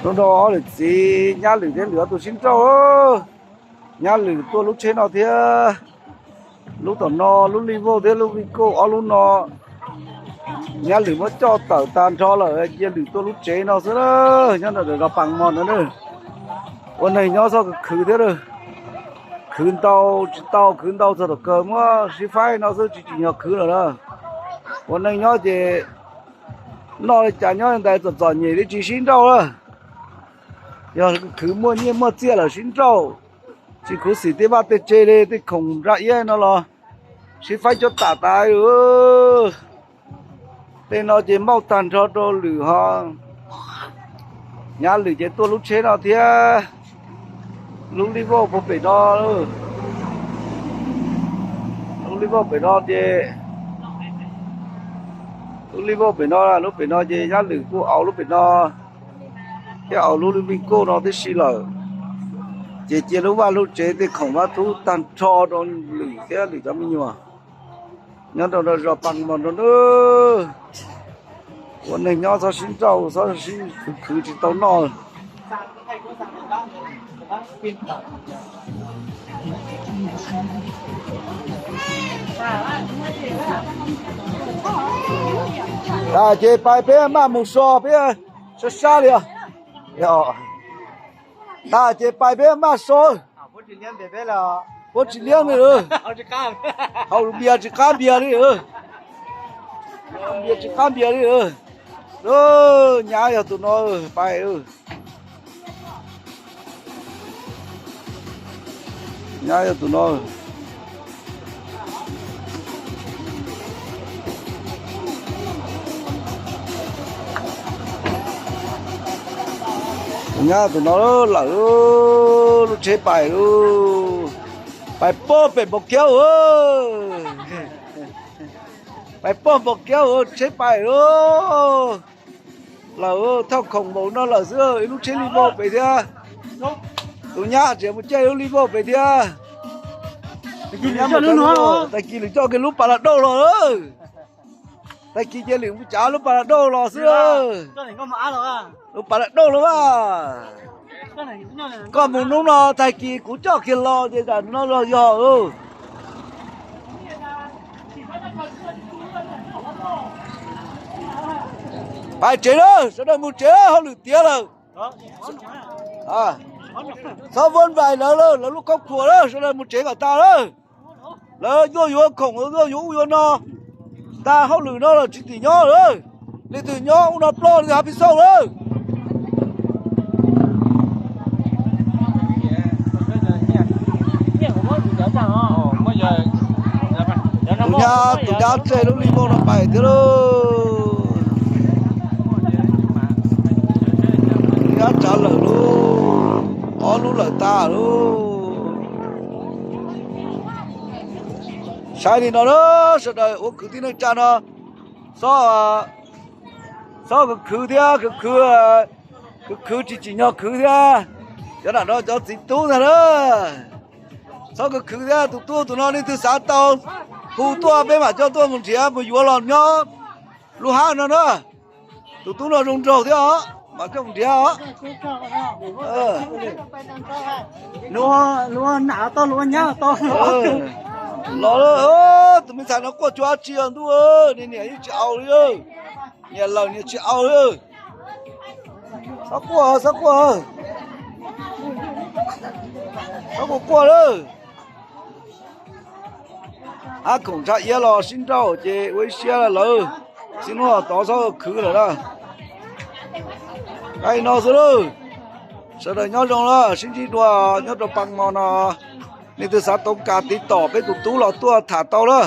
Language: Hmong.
Hnub no ob niam txiv Nyab Lwm thiab Lwm ob tug sib nrauj. Nyab Lwm tuaj lub tsheb no thiab, lub tom no, lub Lij Vauj thiab lub Vij Kauj ob lub no. Nyab Lwm muab coj tawm tag nrho lawm, cia Lwm tuaj lub tsev no xwb na. Nyob ntawm zos Pas Mos no na, ua neeg nyob txhob khwv khwv thiab. Khwv ntau tsis tau, khwv ntau txog tom kawg muab sib faib no xwb, tsis tsim nyog khwv lawm na. Ua neeg nyob ces noj li cas nyob li ntawd, txom txom nyem li tsis sib nrauj na. Yog khwv muaj nyiaj muaj txiaj lawm sib nrauj, tsis khuv xim tej vaj tej tse li, tej khoom nra iab no los sib faib coj tam tas. Tej no ces npauj tag nrho rau Lwm ho. Nyab Lwm ces tuaj lub tsheb no thiab, lub Lij Vauj puag pem no. Lub Lij Vauj pem no ces, lub Lij Vauj pem no, lub pem no ces Nyab Lwm kuj au lub pem no thiab, au lub Vij Kauj no tib si lawm. Ces cia lub vaj lub tsev tej khoom vaj thum tag nrho rau Lwm thiab Lwm cov me nyuam nyob rau zos Pas Mos no na. Ua neeg nyob txhob sib nrauj, txhob sib khwv khwv tsis tau noj. Tas ces pais peb maj mus so, peb sab sab li os. Tas ces pais peb maj so. Puab tsis liab li, haus npias tsis qab npias li. Npias tsis qab npias li. Nyab yog tus no, pais. Nyab yog tus no. Tus nyab tus no lawm, lub tsheb pais, pais puag pem Npaus Kiab. Pais puag Npaus Kiab, tsheb pais lawm, thauj khoom npaum no lawm xwb, ib lub tsheb Lij Vauj pem thiab. Tus nyab tseem mus caij lub Lij Vauj pem thiab. Tag kis Lwm coj kiag lub pas las dauj los. Tag kis ces Lwm mus tsav lub pas las dauj los xwb. Lub pas las dauj los as. Koj mus hnub no tag kis kuv coj kiag los ces tam no los yog. Pais tsev lawm, sawv daws mus tsev, hauj lwm tiav lawm. Txhob vuab npais lawv, lawv lub khaub khuam lawm, sawv daws mus tsev kom tas lawm. Lawv yuav yuav khoom, yuav yuav ub yuav no, tas hauj lwm no los tsis tim nyob lawm. Leej twg nyob ub no ploj, leej twg hab pis xauj lawm. Tus nyab, tus nyab tseg lub Lij Vauj no pais thiab lauj. Nyab tsav lawm lauj, ob lub lawm tas lauj. Saib li no na, sawv daws ua kwv tij neej tsa no, txhob, txhob khwv khwv thiab, khwv khwv, khwv khwv tsis tsim nyog khwv thiab. Cov nam no cov txiv tub ntag na, txhob khwv khwv thiab. Tus tub tus no leej twg xav tau hu tuaj, peb mam coj tuaj mus nrhiav mus yuav los nyob lub hab no na. Tus tub no zoo nraug thiab os, mam coj mus nrhiav os. Lub, lub nam tau, lub nyab tau. Los, tus me ntxhais no quaj cuag dab tsi os ntuj, niam yeej tsis au li. Niam lawm niam tsis au li. Txhob quaj, txhob quaj, txhob quaj quaj lawm. Hab khoom ntshav iab los sib nrauj ces ua ib siab lawm, txij hnub no tod txhob khwv lawm na. Li no xwb lauj. Sawv daws nyob zoo na, sib ntsib dua nyob rau Pas Mos no. Leej twg xav tau kas tiv tom peb tus tub los tuaj tham tau na.